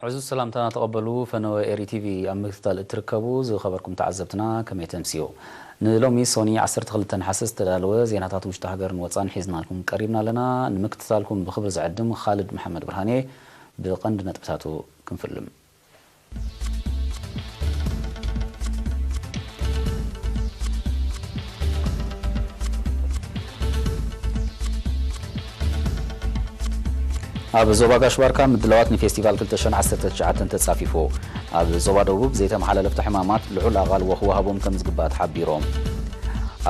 ዕዙዝ ሰላምታና ተቐበሉ። ፈነወ ኤሪ ቲቪ ኣብ ምክትታል እትርከቡ ዝኸበርኩም ተዓዘብትና ከመይ ተምስዩ? ንሎሚ ሶኒ ዓሰርተ ክልተ ነሓሰ ዝተዳለወ ዜናታት ውሽጢ ሃገርን ወፃን ሒዝናልኩም ቀሪብና ኣለና። ንምክትታልኩም ብኽብሪ ዝዕድም ኻልድ መሓመድ ብርሃኔ። ብቐንዲ ነጥብታቱ ክንፍልም። ኣብ ዞባ ጋሽ ባርካ ምድላዋት ንፌስቲቫል ክልተ ሽሕን ዓሰርተ ትሽዓተን ተጻፊፉ። ኣብ ዞባ ደቡብ ዘይተመሓላለፍቲ ሕማማት ልዑል ኣቓልቦ ክወሃቦም ከም ዝግባእ ተሓቢሩ።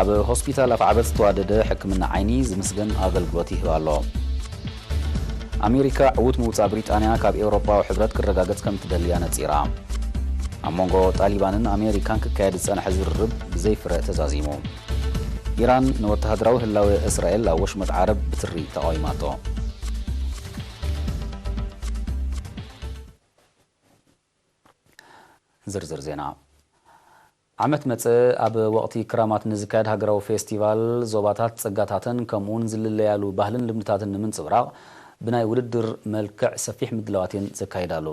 ኣብ ሆስፒታል ኣፍዓበት ዝተዋደደ ሕክምና ዓይኒ ዝምስገን ኣገልግሎት ይህብ ኣሎ። ኣሜሪካ ዕዉት ምውጻእ ብሪጣንያ ካብ ኤውሮጳዊ ሕብረት ክረጋገጽ ከም ትደሊ ኣነጺራ። ኣብ መንጎ ጣሊባንን ኣሜሪካን ክካየድ ዝጸንሐ ዝርርብ ብዘይፍረ ተዛዚሙ። ኢራን ንወተሃደራዊ ህላወ እስራኤል ኣብ ወሽመጥ ዓረብ ብትሪ ተቓዊማቶ። ዝርዝር ዜና። ዓመት መጸ ኣብ ወቕቲ ክራማት ንዝካየድ ሃገራዊ ፌስቲቫል ዞባታት ጸጋታተን ከምኡውን ዝልለያሉ ባህልን ልምድታትን ንምንጽብራቕ ብናይ ውድድር መልክዕ ሰፊሕ ምድላዋት እየን ዘካይዳሉ።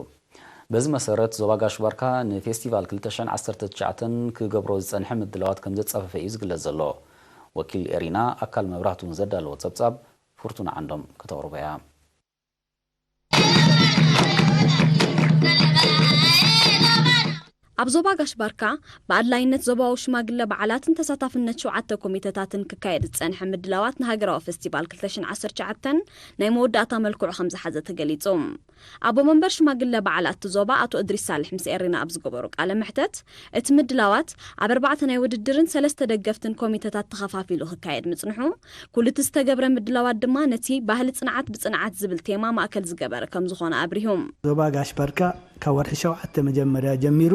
በዚ መሰረት ዞባ ጋሽ ባርካ ንፌስቲቫል ክልተ ሽሕን ዓሰርተ ትሽዓተን ክገብሮ ዝጸንሐ ምድላዋት ከም ዘጻፈፈ እዩ ዝግለጽ ዘሎ። ወኪል ኤሪና ኣካል መብራህቱ ዘዳለዎ ጸብጻብ ፍርቱና ዓንዶም ከተቕርቦ እያ። ኣብ ዞባ ጋሽ ባርካ ብኣድላይነት ዞባዊ ሽማግለ በዓላትን ተሳታፍነት ሸውዓተ ኮሚተታትን ክካየድ ዝጸንሐ ምድላዋት ንሃገራዊ ፌስቲቫል ክልተ ሽሕን ዓሰርተ ትሽዓተን ናይ መወዳእታ መልክዑ ከም ዝሓዘ ተገሊጹ። ኣቦ መንበር ሽማግለ በዓላት ዞባ ኣቶ እድሪስ ሳልሕ ምስ ኤሪና ኣብ ዝገበሩ ቃለ መሕተት፣ እቲ ምድላዋት ኣብ ኣርባዕተ ናይ ውድድርን ሰለስተ ደገፍትን ኮሚተታት ተኸፋፊሉ ክካየድ ምጽንሑ፣ ኩሉ እቲ ዝተገብረ ምድላዋት ድማ ነቲ ባህሊ ጽንዓት ብጽንዓት ዝብል ቴማ ማእከል ዝገበረ ከም ዝኾነ ኣብሪሁ። ዞባ ጋሽ ባርካ ካብ ወርሒ ሸውዓተ መጀመርያ ጀሚሩ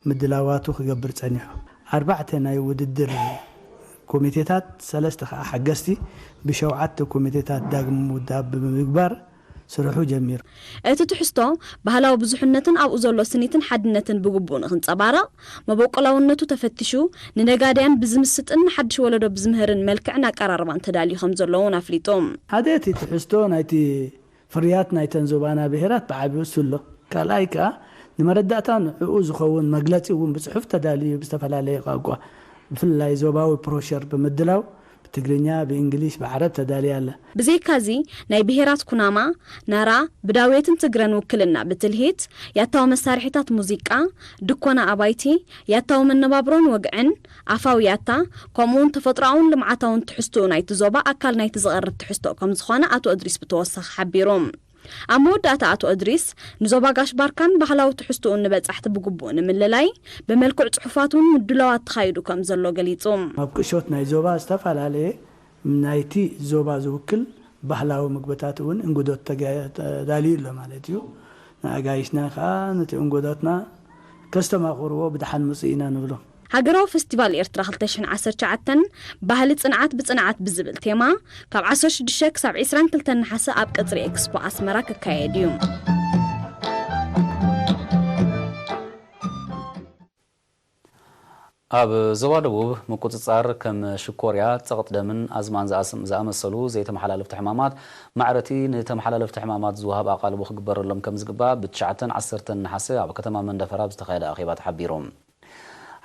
ምድላዋቱ ክገብር ጸኒሑ። ኣርባዕተ ናይ ውድድር ኮሚቴታት፣ ሰለስተ ከኣ ሓገዝቲ፣ ብሸውዓተ ኮሚቴታት ዳግም ምውዳብ ብምግባር ስርሑ ጀሚሩ። እቲ ትሕዝቶ ባህላዊ ብዙሕነትን ኣብኡ ዘሎ ስኒትን ሓድነትን ብግቡእ ንኽንጸባረቕ፣ መበቆላውነቱ ተፈቲሹ፣ ንነጋድያን ብዝምስጥን ንሓድሽ ወለዶ ብዝምህርን መልክዕን ኣቀራርባን ተዳልዩ ከም ዘሎ እውን ኣፍሊጡ። ሓደ እቲ ትሕዝቶ ናይቲ ፍርያት ናይተን ዞባና ብሄራት ብዓቢኡ እሱ ኣሎ። ካልኣይ ከኣ ንመረዳእታ ንዕኡ ዝኸውን መግለጺ እውን ብጽሑፍ ተዳልዩ ብዝተፈላለየ ቋንቋ፣ ብፍላይ ዞባዊ ብሮሸር ብምድላው ብትግርኛ፣ ብእንግሊሽ፣ ብዓረብ ተዳልያ ኣላ። ብዘይካዚ ናይ ብሄራት ኩናማ፣ ናራ፣ ብዳውየትን ትግረን ውክልና ብትልሂት፣ ያታዊ መሳርሒታት ሙዚቃ፣ ድኮና ኣባይቲ፣ ያታዊ መነባብሮን ወግዕን፣ ኣፋዊ ያታ፣ ከምኡውን ተፈጥሮኣውን ልምዓታውን ትሕዝትኡ ናይቲ ዞባ ኣካል ናይቲ ዝቐርብ ትሕዝቶ ከም ዝኾነ ኣቶ እድሪስ ብተወሳኺ ሓቢሩ። ኣብ መወዳእታ ኣቶ እድሪስ፣ ንዞባ ጋሽ ባርካን ባህላዊ ትሕዝትኡን ንበጻሕቲ ብግቡእ ንምልላይ፣ ብመልክዕ ጽሑፋት እውን ምድላዋት ተኻይዱ ከም ዘሎ ገሊጹ። ኣብ ቅሾት ናይ ዞባ ዝተፈላለየ ናይቲ ዞባ ዝውክል ባህላዊ ምግብታት እውን እንጉዶት ተጋ-፣ ተዳልዩ ኣሎ ማለት እዩ። ንኣጋይሽና ከኣ ነቲ እንጉዶትና ከስተማቕርዎ ብደሓን ምጹ ኢና ንብሎ። ሃገራዊ ፈስቲቫል ኤርትራ ክልተ ሽሕን ዓሰርተ ትሽዓተን ባህሊ ጽንዓት ብጽንዓት ብዝብል ቴማ ካብ ዓሰርተ ሽዱሽተ ክሳብ ዕስራን ክልተን ነሓሰ ኣብ ቀጽሪ ኤክስፖ ኣስመራ ክካየድ እዩ። ኣብ ዞባ ደቡብ ምቁጽጻር ከም ሽኮርያ፣ ጸቕጢ ደምን ኣዝማን ዝኣስ-፣ ዝኣመሰሉ ዘይተመሓላለፍቲ ሕማማት ማዕረቲ ንተመሓላለፍቲ ሕማማት ዝወሃብ ኣቓልቦ ክግበረሎም ከም ዝግባእ ብትሽዓተን ዓሰርተን ነሓሰ ኣብ ከተማ መንደፈራ ኣብ ዝተኻየደ ኣኼባ ተሓቢሩ።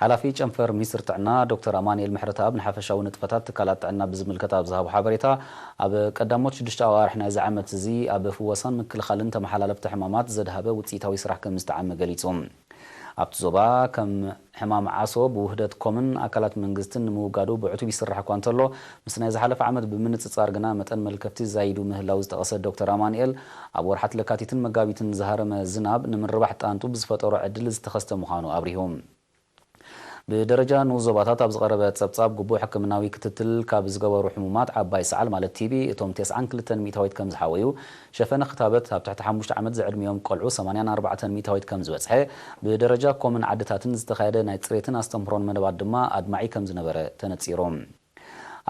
ሓላፊ ጨንፈር ሚኒስትሪ ጥዕና ዶክተር ኣማኑኤል ምሕረተኣብ ንሓፈሻዊ ንጥፈታት ትካላት ጥዕና ብዝምልከት ኣብ ዝሃቦ ሓበሬታ፣ ኣብ ቀዳሞት ሽዱሽተ ኣዋርሕ ናይዚ ዓመት እዚ ኣብ ፍወሳን ምክልኻልን ተመሓላለፍቲ ሕማማት ዘድሃበ ውፅኢታዊ ስራሕ ከም ዝተዓመ ገሊጹ። ኣብቲ ዞባ ከም ሕማም ዓሶ ብውህደት ኮምን ኣካላት መንግስትን ንምውጋዱ ብዕቱብ ይስራሕ እኳ እንተሎ፣ ምስ ናይ ዝሓለፈ ዓመት ብምንጽጻር ግና መጠን መልከፍቲ ዛይዱ ምህላው ዝጠቐሰ ዶክተር ኣማኑኤል፣ ኣብ ወርሓት ለካቲትን መጋቢትን ዝሃረመ ዝናብ ንምርባሕ ጣንጡ ብዝፈጠሮ ዕድል ዝተኸስተ ምዃኑ ኣብሪሁ። ብደረጃ ንኡስ ዞባታት ኣብ ዝቐረበ ጸብጻብ፣ ግቡእ ሕክምናዊ ክትትል ካብ ዝገበሩ ሕሙማት ዓባይ ሰዓል ማለት ቲቢ እቶም ተስዓን ክልተን ሚእታዊት ከም ዝሓወዩ፣ ሸፈነ ክታበት ኣብ ትሕቲ ሓሙሽተ ዓመት ዝዕድሚኦም ቆልዑ ሰማንያን ኣርባዕተን ሚእታዊት ከም ዝበጽሐ፣ ብደረጃ ኮምን ዓድታትን ዝተኻየደ ናይ ጽሬትን ኣስተምህሮን መደባት ድማ ኣድማዒ ከም ዝነበረ ተነጺሩ።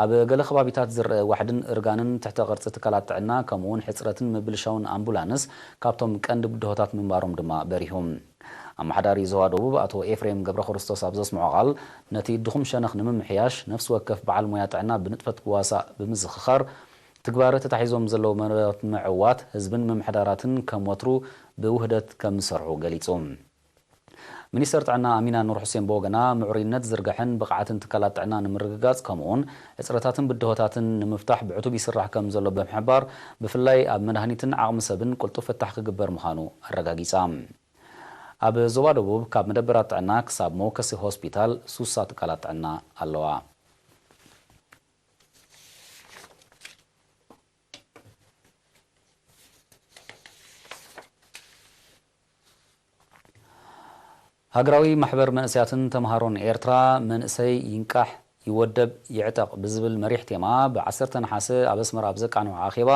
ኣብ ገለ ከባቢታት ዝረአ ዋሕድን እርጋንን ትሕተ ቅርጺ ትካላት ጥዕና፣ ከምኡ'ውን ሕጽረትን ምብልሻውን ኣምቡላንስ ካብቶም ቀንዲ ብድሆታት ምንባሮም ድማ በሪሁ። ኣመሓዳሪ ዞባ ደቡብ ኣቶ ኤፍሬም ገብረክርስቶስ ኣብ ዘስምዖ ቃል፣ ነቲ ድኹም ሸነኽ ንምምሕያሽ፣ ነፍሲ ወከፍ በዓል ሞያ ጥዕና ብንጥፈት ክዋሳእ ብምዝኽኻር፣ ትግባረ ተታሒዞም ዘለዉ መደባት ምዕዋት ህዝብን ምምሕዳራትን ከም ወትሩ ብውህደት ከም ዝሰርሑ ገሊጹ። ሚኒስተር ጥዕና ኣሚና ኑር ሑሴን ብወገና፣ ምዕሩይነት ዝርግሐን ብቕዓትን ትካላት ጥዕና ንምርግጋጽ፣ ከምኡ'ውን ሕጽረታትን ብድሆታትን ንምፍታሕ ብዕቱብ ይስራሕ ከም ዘሎ ብምሕባር፣ ብፍላይ ኣብ መድሃኒትን ዓቕሚ ሰብን ቅልጡፍ ፍታሕ ክግበር ምዃኑ ኣረጋጊጻ። ኣብ ዞባ ደቡብ ካብ መደበራት ጥዕና ክሳብ መወከሲ ሆስፒታል ሱሳ ትካላት ጥዕና ኣለዋ። ሃገራዊ ማሕበር መንእሰያትን ተምሃሮን ኤርትራ፣ መንእሰይ ይንቃሕ፣ ይወደብ፣ ይዕጠቕ ብዝብል መሪሕ ቴማ፣ ብ ዓሰርተ ነሓሰ ኣብ ኣስመራ ኣብ ዘቃንዖ ኣኼባ፣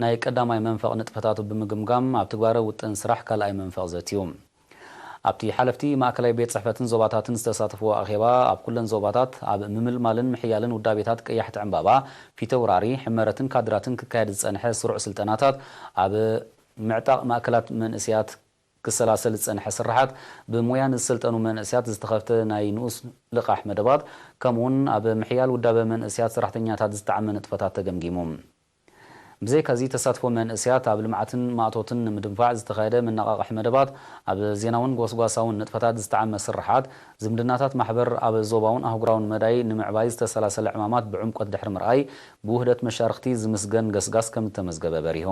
ናይ ቀዳማይ መንፈቕ ንጥፈታቱ ብምግምጋም፣ ኣብ ትግባረ ውጥን ስራሕ ካልኣይ መንፈቕ ዘትዩ። ኣብቲ ሓለፍቲ ማእከላይ ቤት ጽሕፈትን ዞባታትን ዝተሳተፍዎ ኣኼባ፣ ኣብ ኩለን ዞባታት ኣብ ምምልማልን ምሕያልን ውዳቤታት ቀያሕቲ ዕምባባ፣ ፊተውራሪ፣ ሕመረትን ካድራትን ክካየድ ዝጸንሐ ስሩዕ ስልጠናታት፣ ኣብ ምዕጣቕ ማእከላት መንእሰያት ክሰላሰል ዝጸንሐ ስርሓት፣ ብሞያ ንዝሰልጠኑ መንእሰያት ዝተኸፍተ ናይ ንኡስ ልቓሕ መደባት፣ ከምኡውን ኣብ ምሕያል ውዳበ መንእሰያት ሰራሕተኛታት ዝጠዓመ ንጥፈታት ተገምጊሙ። ብዘይካዚ፣ ተሳትፎ መንእሰያት ኣብ ልምዓትን ማእቶትን ንምድንፋዕ ዝተኻየደ መነቓቕሒ መደባት፣ ኣብ ዜናውን ጎስጓሳውን ንጥፈታት ዝጠዓመ ስርሓት፣ ዝምድናታት ማሕበር ኣብ ዞባውን ኣህጉራውን መዳይ ንምዕባይ ዝተሰላሰለ ዕማማት ብዕምቆት ድሕሪ ምርኣይ፣ ብውህደት መሻርኽቲ ዝምስገን ገስጋስ ከም ዝተመዝገበ በሪሁ።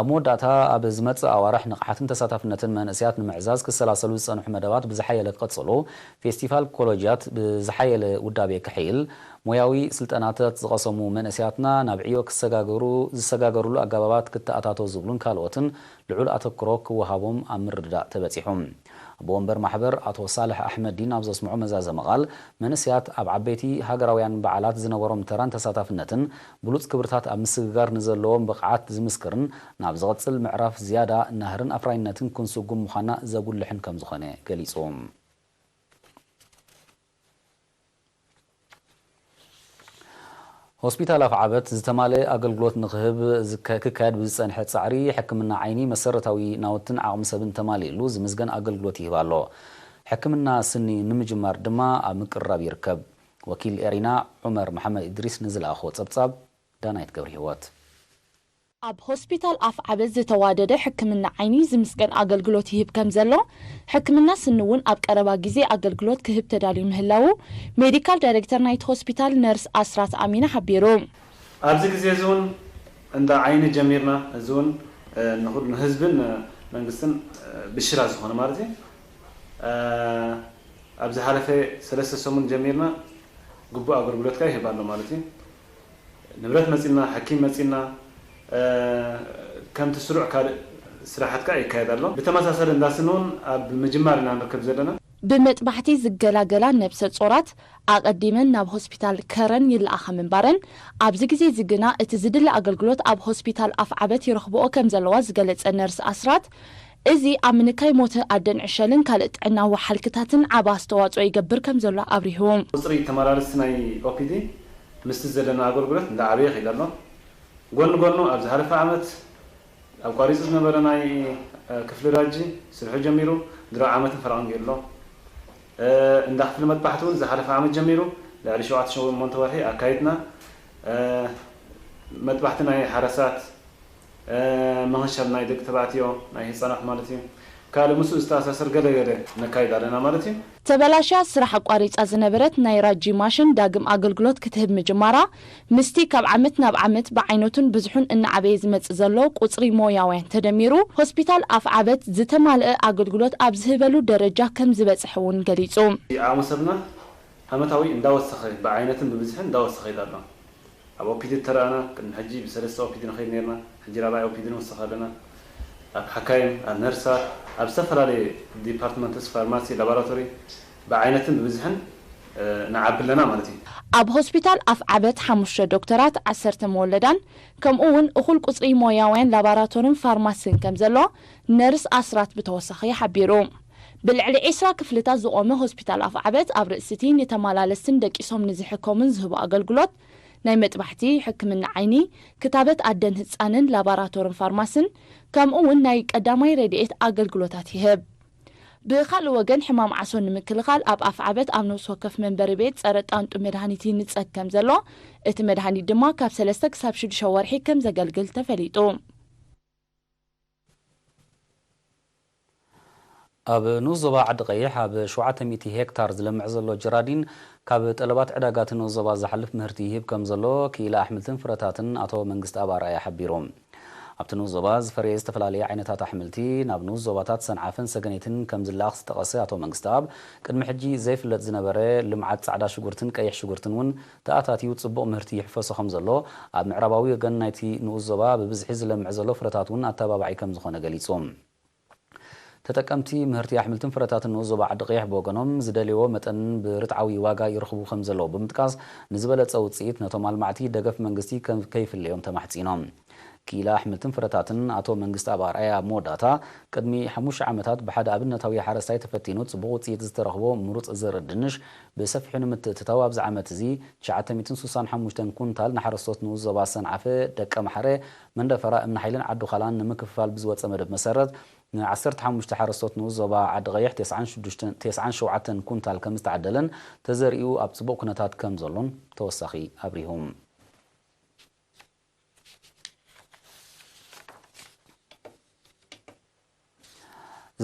ኣብ መወዳእታ፣ ኣብ ዝመጽእ ኣዋርሕ ንቕሓትን ተሳታፍነትን መንእሰያት ንምዕዛዝ ክሰላሰሉ ዝጸንሑ መደባት ብዝሓየለ ክቕጽሉ፣ ፌስቲቫል ኮለጃት ብዝሓየለ ውዳቤ ክሕይል፣ ሞያዊ ስልጠናታት ዝቐሰሙ መንእሰያትና ናብ ዕዮ ክሰጋገሩ፣ ዝሰጋገሩሉ ኣገባባት ክተኣታቶ ዝብሉን ካልኦትን ልዑል ኣተኩሮ ክወሃቦም ኣብ ምርድዳእ ተበጺሑ። ኣቦ ወንበር ማሕበር ኣቶ ሳልሕ ኣሕመዲን ኣብ ዘስምዖ መዛዘሚ ቃል፣ መንእሰያት ኣብ ዓበይቲ ሃገራውያን በዓላት ዝነበሮም ተራን ተሳታፍነትን ብሉጽ ክብርታት ኣብ ምስግጋር ንዘለዎም ብቕዓት ዝምስክርን ናብ ዝቕጽል ምዕራፍ ዝያዳ ናህርን ኣፍራይነትን ክንስጉም ምዃንና ዘጉልሕን ከም ዝኾነ ገሊጹ። ሆስፒታል ኣፍዓበት ዝተማልአ ኣገልግሎት ንክህብ ዝከ-፣ ክካየድ ብዝጸንሐ ጻዕሪ፣ ሕክምና ዓይኒ መሰረታዊ ናውትን ዓቕሚ ሰብን ተማሊእሉ ዝምስገን ኣገልግሎት ይህብ ኣሎ። ሕክምና ስኒ ንምጅማር ድማ ኣብ ምቅርራብ ይርከብ። ወኪል ኤሪና ዑመር መሓመድ ኢድሪስ ንዝለኣኾ ጸብጻብ ዳናይት ገብረሂወት። ኣብ ሆስፒታል ኣፍዓበት ዝተዋደደ ሕክምና ዓይኒ ዝምስገን ኣገልግሎት ይህብ ከም ዘሎ፣ ሕክምና ስኒ እውን ኣብ ቀረባ ግዜ ኣገልግሎት ክህብ ተዳልዩ ምህላዉ ሜዲካል ዳይሬክተር ናይቲ ሆስፒታል ነርስ ኣስራት ኣሚና ሓቢሩ። ኣብዚ ግዜ እዚ እውን እንዳ ዓይኒ ጀሚርና፣ እዚ እውን፣ እ፣ ንኹ-፣ ንህዝብን፣ እ፣ መንግስትን፣ እ፣ ብሽራ ዝኾነ ማለት እዩ። እ፣ ኣብ ዝሓለፈ ሰለስተ ሰሙን ጀሚርና ግቡእ ኣገልግሎት ከኣ ይህብ ኣሎ ማለት እዩ። ንብረት መጺና፣ ሓኪም መጺና፣ እ፣ ከምቲ ስሩዕ ካልእ ስራሓት ከኣ ይካየድ ኣሎ። ብተመሳሳሊ እንዳ ስኒ እውን ኣብ ምጅማር ኢና ንርከብ ዘለና። ብመጥባሕቲ ዝገላገላ ነብሰ ጾራት ኣቐዲመን ናብ ሆስፒታል ከረን ይለኣኻ ምንባረን፣ ኣብዚ ግዜ እዚ ግና እቲ ዝድለ ኣገልግሎት ኣብ ሆስፒታል ኣፍዓበት ይረኽብኦ ከም ዘለዋ ዝገለጸ ነርስ ኣስራት፣ እዚ ኣብ ምንካይ ሞተ ኣደን ዕሸልን ካልእ ጥዕናዊ ሓልክታትን ዓቢ ኣስተዋጽኦ ይገብር ከም ዘሎ ኣብሪሁ። ቁጽሪ ተመላለስቲ ናይ ኦፒዲ ምስቲ ዘለና ኣገልግሎት እንዳዓበየ ከይዱ ኣሎ። ጎኒ ጎኑ ኣብ ዝሓለፈ ዓመት ኣቋሪጹ ዝነበረ ናይ፣ እ፣ ክፍሊ ራጂ ስርሑ ጀሚሩ ድሮ ዓመትን ፈረቓን ገይሩ ኣሎ። እ፣ እንዳ ክፍሊ መጥባሕቲ እውን ዝሓለፈ ዓመት ጀሚሩ ልዕሊ ሸውዓተ ሸሞንተ ወርሒ ኣካይድና። እ፣ መጥባሕቲ ናይ ሓረሳት፣ እ፣ ምኽንሻብ ናይ ደቂ ተባዕትዮ፣ ናይ ህጻናት ማለት እዩ። ካልእ ምስኡ ዝተኣሳሰር ገለ ገለ ነካይድ ኣለና ማለት እዩ። ተበላሽያ ስራሕ ኣቋሪጻ ዝነበረት ናይ ራጂ ማሽን ዳግም ኣገልግሎት ክትህብ ምጅማራ፣ ምስቲ ካብ ዓመት ናብ ዓመት ብዓይነቱን ብዝሑን እናዓበየ ዝመጽእ ዘሎ ቁጽሪ ሞያውያን ተደሚሩ፣ ሆስፒታል ኣፍዓበት ዝተማልአ ኣገልግሎት ኣብ ዝህበሉ ደረጃ ከም ዝበጽሐ እውን ገሊጹ። ዓቕሚ ሰብና ዓመታዊ እንዳወሰኸ፣ ብዓይነትን ብብዝሕን እንዳወሰኸ ይዳ ኣሎ። ኣብ ኦፒዲ እተረኣና፣ ቅድሚ ሕጂ ብሰለስተ ኦፒዲ ንኸይድ ነርና፣ ሕጂ ራብዓይ ኦፒዲ ንውስኽ ኣለና። ኣብ ሓካይም፣ ኣብ ነርሳት፣ ኣብ ዝተፈላለየ ዲፓርትመንትስ፣ ፋርማሲ፣ ላቦራቶሪ፣ ብዓይነትን ብብዝሕን፣ እ፣ ንዓቢ ኣለና ማለት እዩ። ኣብ ሆስፒታል ኣፍዓበት ሓሙሽተ ዶክተራት፣ ዓሰርተ መወለዳን፣ ከምኡ እውን እኹል ቁጽሪ ሞያውያን ላባራቶርን ፋርማስን ከም ዘሎ ነርስ ኣስራት ብተወሳኺ ሓቢሩ። ብልዕሊ ዒስራ ክፍልታት ዝቖመ ሆስፒታል ኣፍዓበት ኣብ ርእሲቲ ንተመላለስትን ደቂሶም ንዝሕከሙን ዝህቦ ኣገልግሎት ናይ መጥባሕቲ፣ ሕክምና ዓይኒ፣ ክታበት ኣደን ህጻንን ላባራቶርን ፋርማስን፣ ከምኡ እውን ናይ ቀዳማይ ረድኤት ኣገልግሎታት ይህብ። ብኻልእ ወገን፣ ሕማም ዓሶ ንምክልኻል ኣብ ኣፍዓበት ኣብ ነፍሲ ወከፍ መንበሪ ቤት ጸረ ጣንጡ መድሃኒት ይንጸግ ከም ዘሎ፣ እቲ መድሃኒት ድማ ካብ ሰለስተ ክሳብ ሽዱሽተ ወርሒ ከም ዘገልግል ተፈሊጡ። ኣብ ንኡስ ዞባ ዓዲ ቀይሕ ኣብ ሸውዓተ ሚእቲ ሄክታር ዝለምዕ ዘሎ ጀራዲን ካብ ጠለባት ዕዳጋቲ ንኡስ ዞባ ዝሓልፍ ምህርቲ ይህብ ከም ዘሎ ክኢላ ኣሕምልትን ፍረታትን ኣቶ መንግስቲ ኣብ ኣርኣያ ሓቢሩ። ኣብቲ ንኡስ ዞባ ዝፈረየ ዝተፈላለየ ዓይነታት ኣሕምልቲ ናብ ንኡስ ዞባታት ሰንዓፈን ሰገነይትን ከም ዝለኣኽ ዝጠቐሰ ኣቶ መንግስቲ ኣብ ቅድሚ ሕጂ ዘይፍለጥ ዝነበረ ልምዓት ጻዕዳ ሽጉርትን ቀይሕ ሽጉርትን እውን ተኣታትዩ ጽቡቕ ምህርቲ ይሕፈሶ ከም ዘሎ ኣብ ምዕራባዊ ወገን ናይቲ ንኡስ ዞባ ብብዝሒ ዝለምዕ ዘሎ ፍረታት እውን ኣተባባዒ ከም ዝኾነ ገሊጹ። ተጠቀምቲ ምህርቲ ኣሕምልትን ፍረታትን ንኡስ ዞባ ዓዲ ቀይሕ ብወገኖም ዝደልይዎ መጠን ብርትዓዊ ዋጋ ይረኽቡ ከም ዘለዉ ብምጥቃስ፣ ንዝበለጸ ውጽኢት ነቶም ኣልማዕቲ ደገፍ መንግስቲ ከም ከይፍለዮም ተማሕጺኖም። ክኢላ ኣሕምልትን ፍረታትን ኣቶ መንግስቲ ኣብ ኣርኣያ ኣብ መወዳእታ፣ ቅድሚ ሓሙሽተ ዓመታት ብሓደ ኣብነታዊ ሓረስታይ ተፈቲኑ ጽቡቕ ውጽኢት ዝተረኽቦ ምሩጽ ዘርኢ ድንሽ ብሰፊሑ ንምትእትታው ኣብዚ ዓመት እዚ ትሽዓተ ሚእትን ስሳን ሓሙሽተን ኩንታል ንሓረስቶት ንኡስ ዞባ ሰንዓፈ፣ ደቀ ማሕረ፣ መንደፈራ፣ እምኒ ሓይልን ዓዲ ዃላን ንምክፍፋል ብዝወጸ መደብ መሰረት፣ ን ዓሰርተ ሓሙሽተ ሓረስቶት ንኡስ ዞባ ዓዲ ቀይሕ ተስዓን ሽዱሽተን፣ ተስዓን ሸውዓተን ኩንታል ከም ዝተዓደለን ተዘሪኡ ኣብ ጽቡቕ ኩነታት ከም ዘሎን ተወሳኺ ኣብሪሁ።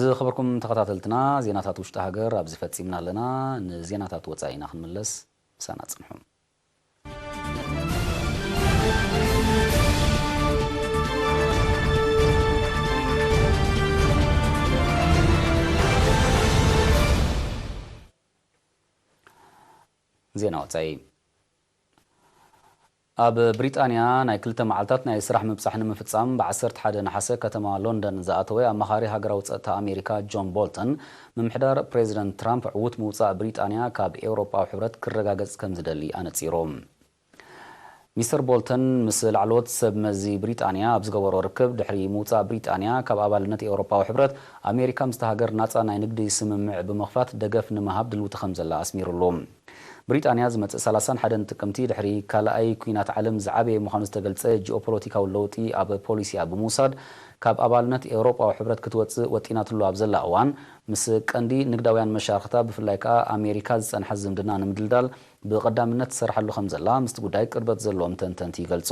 ዝኸበርኩም ተኸታተልትና፣ ዜናታት ውሽጢ ሃገር ኣብዚ ፈጺምና ኣለና። ንዜናታት ወጻኢ ኢና ክንምለስ፣ ምሳና ጽንሑ። ዜና ወጻኢ። ኣብ ብሪጣንያ ናይ ክልተ መዓልታት ናይ ስራሕ ምብጻሕ ንምፍጻም ብ ዓሰርተ ሓደ ነሓሰ ከተማ ሎንደን ዝኣተወ ኣማኻሪ ሃገራዊ ጸጥታ ኣሜሪካ ጆን ቦልተን፣ ምምሕዳር ፕሬዚደንት ትራምፕ ዕዉት ምውጻእ ብሪጣንያ ካብ ኤውሮጳዊ ሕብረት ክረጋገጽ ከም ዝደሊ ኣነጺሩ። ሚስተር ቦልተን ምስ ላዕለዎት ሰብ መዚ ብሪጣንያ ኣብ ዝገበሮ ርክብ፣ ድሕሪ ምውጻእ ብሪጣንያ ካብ ኣባልነት ኤውሮጳዊ ሕብረት፣ ኣሜሪካ ምስታ ሃገር ናጻ ናይ ንግዲ ስምምዕ ብምኽፋት ደገፍ ንምሃብ ድልውቲ ከም ዘላ ኣስሚሩሉ። ብሪጣንያ ዝመጽእ ሰላሳን ሓደን ጥቅምቲ፣ ድሕሪ ካልኣይ ኲናት ዓለም ዝዓበየ ምዃኑ ዝተገልጸ ጂኦፖለቲካዊ ለውጢ ኣብ ፖሊሲኣ ብምውሳድ፣ ካብ ኣባልነት ኤውሮጳዊ ሕብረት ክትወጽእ ወጢናትሉ ኣብ ዘላ እዋን፣ ምስ ቀንዲ ንግዳውያን መሻርኽታ፣ ብፍላይ ከኣ ኣሜሪካ፣ ዝጸንሐ ዝምድና ንምድልዳል ብቐዳምነት ትሰርሓሉ ከም ዘላ ምስቲ ጉዳይ ቅርበት ዘለዎም ተንተንቲ ይገልጹ።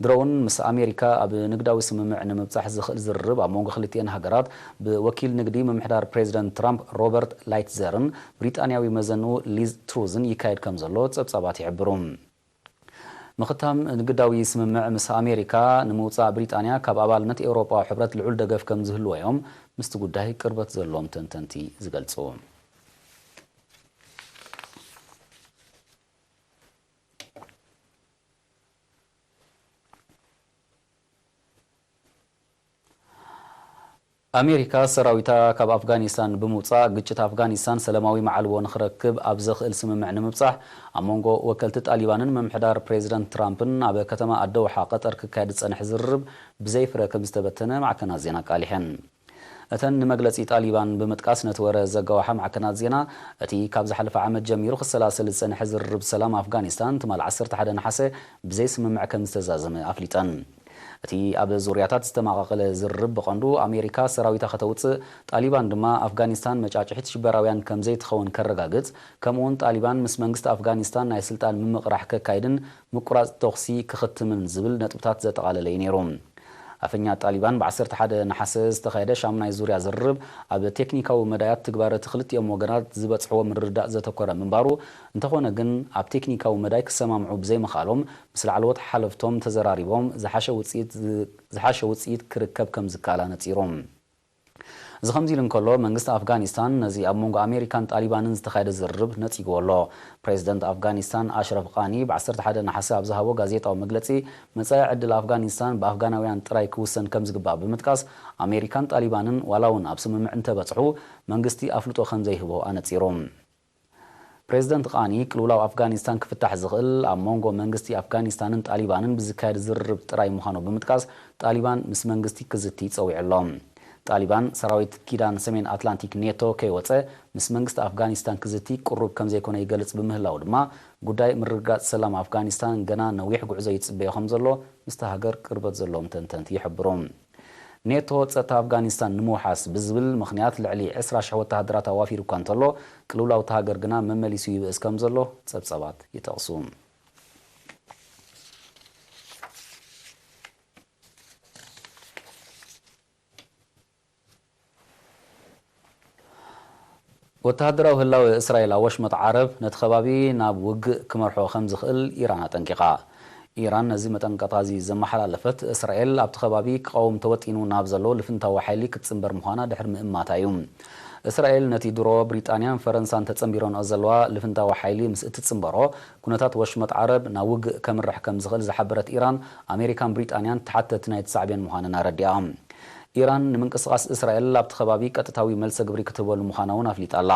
ድሮ እውን ምስ ኣሜሪካ ኣብ ንግዳዊ ስምምዕ ንምብጻሕ ዝኽእል ዝርርብ ኣብ መንጎ ክልቲኤን ሃገራት ብወኪል ንግዲ ምምሕዳር ፕሬዚደንት ትራምፕ ሮበርት ላይትዘርን ብሪጣንያዊ መዘንኡ ሊዝ ትሩዝን ይካየድ ከም ዘሎ ጸብጻባት ይሕብሩ። ምኽታም ንግዳዊ ስምምዕ ምስ ኣሜሪካ ንምውጻእ ብሪጣንያ ካብ ኣባልነት ኤውሮጳዊ ሕብረት ልዑል ደገፍ ከም ዝህልዎ እዮም ምስቲ ጉዳይ ቅርበት ዘለዎም ተንተንቲ ዝገልጹ። ኣሜሪካ ሰራዊታ ካብ ኣፍጋኒስታን ብምውጻእ፣ ግጭት ኣፍጋኒስታን ሰላማዊ መዓልቦ ንኽረክብ ኣብ ዘኽእል ስምምዕ ንምብጻሕ፣ ኣብ መንጎ ወከልቲ ጣሊባንን ምምሕዳር ፕሬዚደንት ትራምፕን ኣብ ከተማ ኣደውሓ ቀጠር ክካየድ ዝጸንሐ ዝርርብ ብዘይፍረ ከም ዝተበተነ ማዕከናት ዜና ኣቃሊሐን። እተን ንመግለጺ ጣሊባን ብምጥቃስ ነቲ ወረ ዘጋውሓ ማዕከናት ዜና፣ እቲ ካብ ዝሓለፈ ዓመት ጀሚሩ ክሰላሰል ዝጸንሐ ዝርርብ ሰላም ኣፍጋኒስታን ትማል ዓሰርተ ሓደ ነሓሰ ብዘይ ስምምዕ ከም ዝተዛዘመ ኣፍሊጠን። እቲ ኣብ ዙርያታት ዝተመቓቐለ ዝርርብ ብቐንዱ ኣሜሪካ ሰራዊታ ከተውጽእ፣ ጣሊባን ድማ ኣፍጋኒስታን መጫጭሒት ሽበራውያን ከም ዘይትኸውን ከረጋግጽ፣ ከምኡውን ጣሊባን ምስ መንግስቲ ኣፍጋኒስታን ናይ ስልጣን ምምቕራሕ ከካይድን ምቁራጽ ተኹሲ ክኽትምን ዝብል ነጥብታት ዘጠቓለለ እዩ ነይሩ። ኣፈኛ ጣሊባን ብ ዓሰርተ ሓደ ነሓሰ ዝተኻየደ ሻምናይ ዙርያ ዝርርብ ኣብ ቴክኒካዊ መዳያት ትግባረ እቲ ክልቲኦም ወገናት ዝበጽሕዎ ምርድዳእ ዘተኮረ ምንባሩ፣ እንተኾነ ግን ኣብ ቴክኒካዊ መዳይ ክሰማምዑ ብዘይምኽኣሎም ምስ ላዕለዎት ሓለፍቶም ተዘራሪቦም ዝሓሸ ውጽኢት ዝ-፣ ዝሓሸ ውጽኢት ክርከብ ከም ዝከኣል ኣነጺሩ። እዚ ከምዚ ኢሉ እንከሎ፣ መንግስቲ ኣፍጋኒስታን ነዚ ኣብ መንጎ ኣሜሪካን ጣሊባንን ዝተኻየደ ዝርርብ ነጺግዎ ኣሎ። ፕሬዚደንት ኣፍጋኒስታን ኣሽረፍ ቃኒ ብ ዓሰርተ ሓደ ነሓሰ ኣብ ዝሃቦ ጋዜጣዊ መግለጺ፣ መጻኢ ዕድል ኣፍጋኒስታን ብኣፍጋናውያን ጥራይ ክውሰን ከም ዝግባእ ብምጥቃስ፣ ኣሜሪካን ጣሊባንን ዋላ እውን ኣብ ስምምዕ እንተበጽሑ፣ መንግስቲ ኣፍልጦ ከም ዘይህቦ ኣነጺሩ። ፕሬዚደንት ቃኒ፣ ቅልውላው ኣፍጋኒስታን ክፍታሕ ዝኽእል ኣብ መንጎ መንግስቲ ኣፍጋኒስታንን ጣሊባንን ብዝካየድ ዝርርብ ጥራይ ምዃኑ ብምጥቃስ፣ ጣሊባን ምስ መንግስቲ ክዝቲ ጸዊዑ ኣሎ። ጣሊባን፣ ሰራዊት ኪዳን ሰሜን ኣትላንቲክ ኔቶ ከይወጸ ምስ መንግስቲ ኣፍጋኒስታን ክዝቲ ቅሩብ ከም ዘይኮነ ይገልጽ ብምህላው ድማ፣ ጉዳይ ምርግጋጽ ሰላም ኣፍጋኒስታን ገና ነዊሕ ጉዕዞ ይጽበዮ ከም ዘሎ ምስቲ ሃገር ቅርበት ዘለዎም ተንተንቲ ይሕብሩ። ኔቶ ጸጥታ ኣፍጋኒስታን ንምውሓስ ብዝብል ምኽንያት ልዕሊ ዕስራ ሽሕ ወተሃደራት ኣዋፊሩ እኳ እንተሎ፣ ቅልውላው እታ ሃገር ግና መመሊሱ ይብእስ ከም ዘሎ ጸብጸባት ይጠቕሱ። ወተሃደራዊ ህላወ እስራኤል ኣብ ወሽመጥ ዓረብ ነቲ ከባቢ ናብ ውግእ ክመርሖ ከም ዝኽእል ኢራን ኣጠንቂቓ። ኢራን ነዚ መጠንቀቕታ እዚ ዘመሓላለፈት፣ እስራኤል ኣብቲ ከባቢ ክቐውም ተወጢኑ ናብ ዘሎ ልፍንታዊ ሓይሊ ክትጽንበር ምዃና ድሕሪ ምእማታ እዩ። እስራኤል ነቲ ድሮ ብሪጣንያን ፈረንሳን ተጸንቢረንኦ ዘለዋ ልፍንታዊ ሓይሊ ምስ እትጽንበሮ፣ ኩነታት ወሽመጥ ዓረብ ናብ ውግእ ከምርሕ ከም ዝኽእል ዝሓበረት ኢራን፣ ኣሜሪካን ብሪጣንያን ተሓተቲ ናይቲ ሳዕቤን ምዃነን ኣረዲኣ። ኢራን ንምንቅስቓስ እስራኤል ኣብቲ ከባቢ ቀጥታዊ መልሰ ግብሪ ክትህበሉ ምዃና እውን ኣፍሊጣ ኣላ።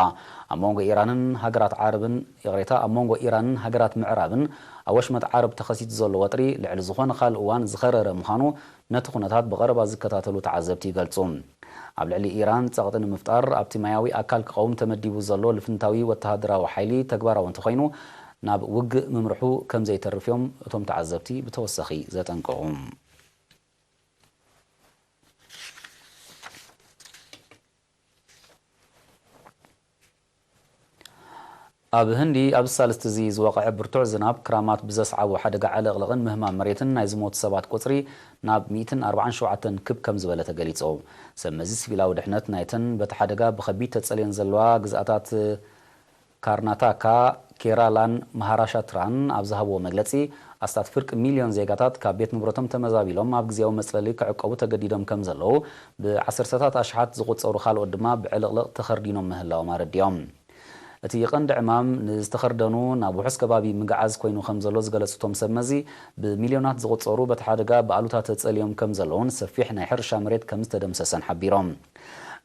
ኣብ መንጎ ኢራንን ሃገራት ዓረብን፣ ይቕሬታ፣ ኣብ መንጎ ኢራንን ሃገራት ምዕራብን ኣብ ወሽመጥ ዓረብ ተኸሲቱ ዘሎ ወጥሪ ልዕሊ ዝኾነ ካልእ እዋን ዝኸረረ ምዃኑ ነቲ ኩነታት ብቐረባ ዝከታተሉ ተዓዘብቲ ይገልጹ። ኣብ ልዕሊ ኢራን ጸቕጢ ንምፍጣር ኣብቲ ማያዊ ኣካል ክቐውም ተመዲቡ ዘሎ ልፍንታዊ ወተሃደራዊ ሓይሊ ተግባራዊ እንተኾይኑ፣ ናብ ውግእ ምምርሑ ከም ዘይተርፍ እዮም እቶም ተዓዘብቲ ብተወሳኺ ዘጠንቅቑ። ኣብ ህንዲ ኣብዚ ሳልስቲ እዚ ዝወቕዐ ብርቱዕ ዝናብ ክራማት ብዘስዓቦ ሓደጋ ዕልቕልቕን ምህማም መሬትን ናይ ዝሞቱ ሰባት ቁጽሪ ናብ ሚእትን ኣርባዓን ሸውዓተን ክብ ከም ዝበለ ተገሊጹ። ሰብ መዚ ሲቪላዊ ድሕነት ናይተን በቲ ሓደጋ ብኸቢድ ተጸልየን ዘለዋ ግዝኣታት ካርናታካ፣ ኬራላን ማሃራሻትራን ኣብ ዝሃብዎ መግለጺ፣ ኣስታት ፍርቂ ሚልዮን ዜጋታት ካብ ቤት ንብረቶም ተመዛቢሎም ኣብ ግዜያዊ መጽለሊ ክዕቀቡ ተገዲዶም ከም ዘለዉ፣ ብዓሰርተታት ኣሽሓት ዝቑጸሩ ካልኦት ድማ ብዕልቕልቕ ተኸርዲኖም ምህላዎም ኣረዲኦም። እቲ ቀንዲ ዕማም ንዝተኸርደኑ ናብ ውሑስ ከባቢ ምግዓዝ ኮይኑ ከም ዘሎ ዝገለጹ እቶም ሰብ መዚ፣ ብሚልዮናት ዝቑጸሩ በቲ ሓደጋ ብኣሉታ ተጸልዮም ከም ዘለዉን ሰፊሕ ናይ ሕርሻ መሬት ከም ዝተደምሰሰን ሓቢሮም።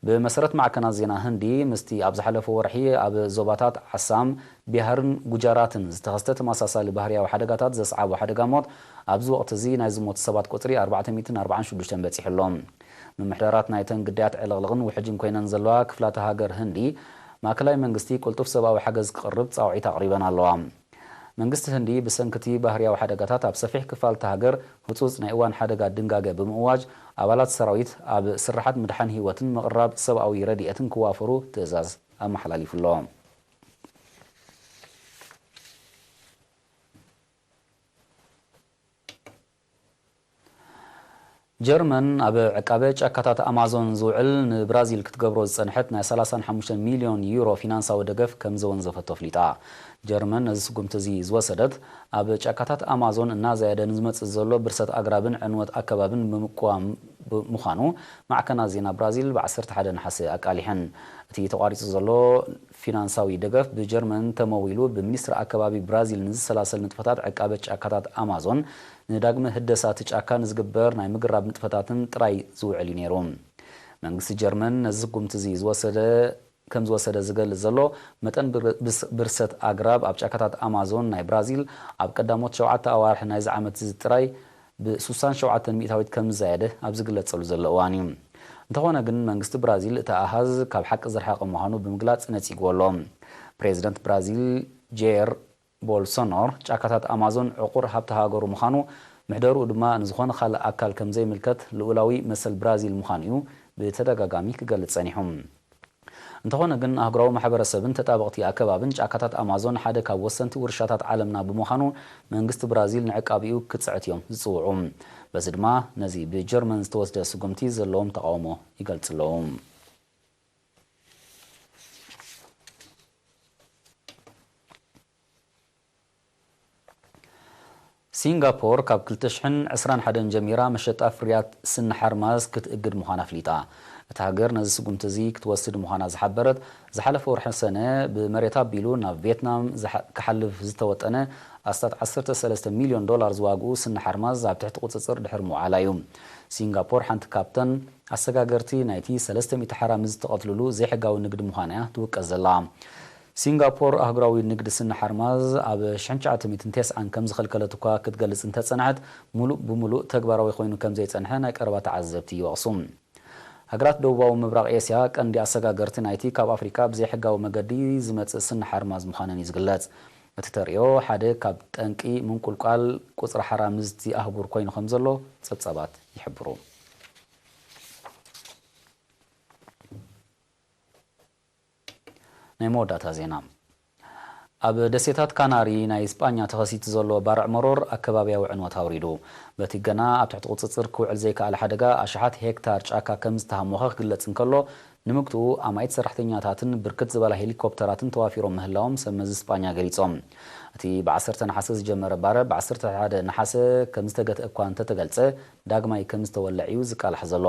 ብመሰረት ማዕከናት ዜና ህንዲ፣ ምስቲ ኣብ ዝሓለፈ ወርሒ ኣብ ዞባታት ዓሳም፣ ቢሃርን ጉጃራትን ዝተኸስተ ተመሳሳሊ ባህርያዊ ሓደጋታት ዘስዓቦ ሓደጋ ሞት፣ ኣብዚ ወቕቲ እዚ ናይ ዝሞቱ ሰባት ቁጽሪ ኣርባዕተ ሚእትን ኣርባዓን ሽዱሽተን በጺሑ ኣሎ። ምምሕዳራት ናይተን ግዳያት ዕልቕልቕን ውሕጅን ኮይነን ዘለዋ ክፍላተ ሃገር ህንዲ፣ ማእከላይ መንግስቲ ቅልጡፍ ሰብኣዊ ሓገዝ ክቕርብ ጻውዒት ኣቕሪበን ኣለዋ። መንግስቲ ህንዲ ብሰንኪ እቲ ባህርያዊ ሓደጋታት ኣብ ሰፊሕ ክፋል እታ ሃገር ህጹጽ ናይ እዋን ሓደጋ ድንጋገ ብምእዋጅ፣ ኣባላት ሰራዊት ኣብ ስርሓት ምድሓን ህይወትን ምቕራብ ሰብኣዊ ረድኤትን ክዋፈሩ ትእዛዝ ኣመሓላሊፉ ኣሎ። ጀርመን ኣብ ዕቃበ ጫካታት ኣማዞን ዝውዕል ንብራዚል ክትገብሮ ዝጸንሐት ናይ ሰላሳን ሓሙሽተን ሚልዮን ዩሮ ፊናንሳዊ ደገፍ ከም ዘወንዘፈቶ ኣፍሊጣ። ጀርመን ነዚ ስጉምቲ እዚ ዝወሰደት፣ ኣብ ጫካታት ኣማዞን እናዘየደ ንዝመጽእ ዘሎ ብርሰት ኣግራብን ዕንወት ኣከባብን ብምቅዋም ብ-፣ ምዃኑ ማዕከናት ዜና ብራዚል ብ ዓሰርተ ሓደ ነሓሰ ኣቃሊሐን። እቲ ተቋሪጹ ዘሎ ፊናንሳዊ ደገፍ ብጀርመን ተመዊሉ ብሚኒስትሪ ኣከባቢ ብራዚል ንዝሰላሰል ንጥፈታት ዕቃበ ጫካታት ኣማዞን፣ ንዳግመ ህደሳ እቲ ጫካ ንዝግበር ናይ ምግራብ ንጥፈታትን ጥራይ ዝውዕል እዩ ነይሩ። መንግስቲ ጀርመን ነዚ ስጉምቲ እዚ ዝወሰደ፣ ከም ዝወሰደ ዝገልጽ ዘሎ፣ መጠን ብር-፣ ብስ-፣ ብርሰት ኣግራብ ኣብ ጫካታት ኣማዞን ናይ ብራዚል ኣብ ቀዳሞት ሸውዓተ ኣዋርሕ ናይዚ ዓመት እዚ ጥራይ ብ ሱሳን ሸውዓተን ሚእታዊት ከም ዝዛየደ ኣብ ዝግለጸሉ ዘሎ እዋን እዩ። እንተኾነ ግን መንግስቲ ብራዚል እቲ ኣሃዝ ካብ ሓቂ ዝረሓቐ ምዃኑ ብምግላጽ ነጺግዎ ኣሎ። ፕሬዚደንት ብራዚል ጄር ቦልሶኖር፣ ጫካታት ኣማዞን ዕቑር ሃብቲ ሃገሩ ምዃኑ፣ ምሕደርኡ ድማ ንዝኾነ ካልእ ኣካል ከም ዘይምልከት ልኡላዊ መሰል ብራዚል ምዃኑ እዩ ብተደጋጋሚ ክገልጽ ጸኒሑ። እንተኾነ ግን ኣህጉራዊ ማሕበረሰብን ተጣበቕቲ ኣከባብን ጫካታት ኣማዞን ሓደ ካብ ወሰንቲ ውርሻታት ዓለምና ብምዃኑ መንግስቲ ብራዚል ንዕቃቢኡ ክጽዕት እዮም ዝጽውዑ። በዚ ድማ ነዚ ብጀርመን ዝተወስደ ስጉምቲ ዘለዎም ተቓውሞ ይገልጹ ኣለዉ። ሲንጋፖር ካብ ክልተ ሽሕን ዕስራን ሓደን ጀሚራ መሸጣ ፍርያት ስኒ ሓርማዝ ክትእግድ ምዃና ኣፍሊጣ። እታ ሃገር ነዚ ስጉምቲ እዚ ክትወስድ ምዃና ዝሓበረት፣ ዝሓለፈ ወርሒ ሰነ ብመሬት ኣቢሉ ናብ ቪየትናም ዝሓ-፣ ክሓልፍ ዝተወጠነ ኣስታት ዓሰርተ ሰለስተ ሚልዮን ዶላር ዝዋግኡ ስኒ ሓርማዝ ኣብ ትሕቲ ቁጽጽር ድሕሪ ምውዓላ እዩ። ሲንጋፖር ሓንቲ ካብተን ኣሰጋገርቲ ናይቲ ሰለስተ ሚእቲ ሓራምዝ ዝተቐትልሉ ዘይሕጋዊ ንግዲ ምዃና እያ ትውቀስ ዘላ። ሲንጋፖር ኣህጉራዊ ንግዲ ስኒ ሓርማዝ ኣብ ሽሕን ትሽዓተ ሚእትን ተስዓን ከም ዝኸልከለት እኳ ክትገልጽ እንተጸንሐት፣ ሙሉእ ብሙሉእ ተግባራዊ ኮይኑ ከም ዘይጸንሐ ናይ ቀረባ ተዓዘብቲ ይወቕሱ። ሃገራት ደቡባዊ ምብራቕ ኤስያ ቀንዲ ኣሰጋገርቲ ናይቲ ካብ ኣፍሪቃ ብዘይሕጋዊ መገዲ ዝመጽእ ስኒ ሓርማዝ ምዃነን እዩ ዝግለጽ። እቲ ተርእዮ ሓደ ካብ ጠንቂ ምንቁልቋል ቁጽሪ ሓራምዝቲ ኣህጉር ኮይኑ ከም ዘሎ ጸብጻባት ይሕብሩ። ናይ መወዳእታ ዜና። ኣብ ደሴታት ካናሪ ናይ ስጳኛ ተኸሲቱ ዘሎ ባርዕ መሮር ኣከባብያዊ ዕንወት ኣውሪዱ። በቲ ገና ኣብ ትሕቲ ቁጽጽር ክውዕል ዘይከኣለ ሓደጋ፣ ኣሽሓት ሄክታር ጫካ ከም ዝተሃሞኸ ክግለጽ እንከሎ፣ ንምግትኡ ኣማኢት ሰራሕተኛታትን ብርክት ዝበላ ሄሊኮፕተራትን ተዋፊሮም ምህላዎም ሰብ መዚ ስጳኛ ገሊጾም። እቲ ብ ዓሰርተ ነሓሰ ዝጀመረ ባርዕ ብ ዓሰርተ ሓደ ነሓሰ ከም ዝተገትአ እኳ እንተተገልጸ፣ ዳግማይ ከም ዝተወልዕ እዩ ዝቃላሕ ዘሎ።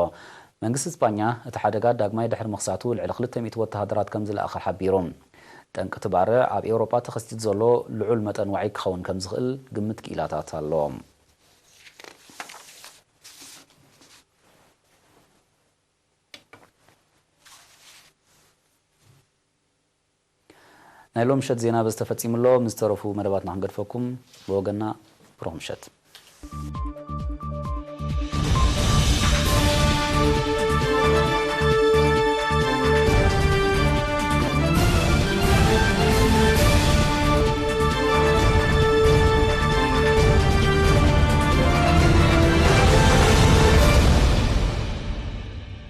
መንግስቲ ስጳኛ እቲ ሓደጋ ዳግማይ ድሕሪ ምኽሳቱ ልዕሊ ክልተ ሚእቲ ወተሃደራት ከም ዝለኣኸ ሓቢሩ። ጠንቂ እቲ ባርዕ ኣብ ኤውሮጳ ተኸሲቱ ዘሎ ልዑል መጠን ዋዒ ክኸውን ከም ዝኽእል ግምት ክኢላታት ኣሎ። ናይ ሎም ምሸት ዜና በዚ ተፈጺሙ ኣሎ። ምስ ዝተረፉ መደባትና ክንገድፈኩም፣ ብወገንና ብሩኽ ምሸት።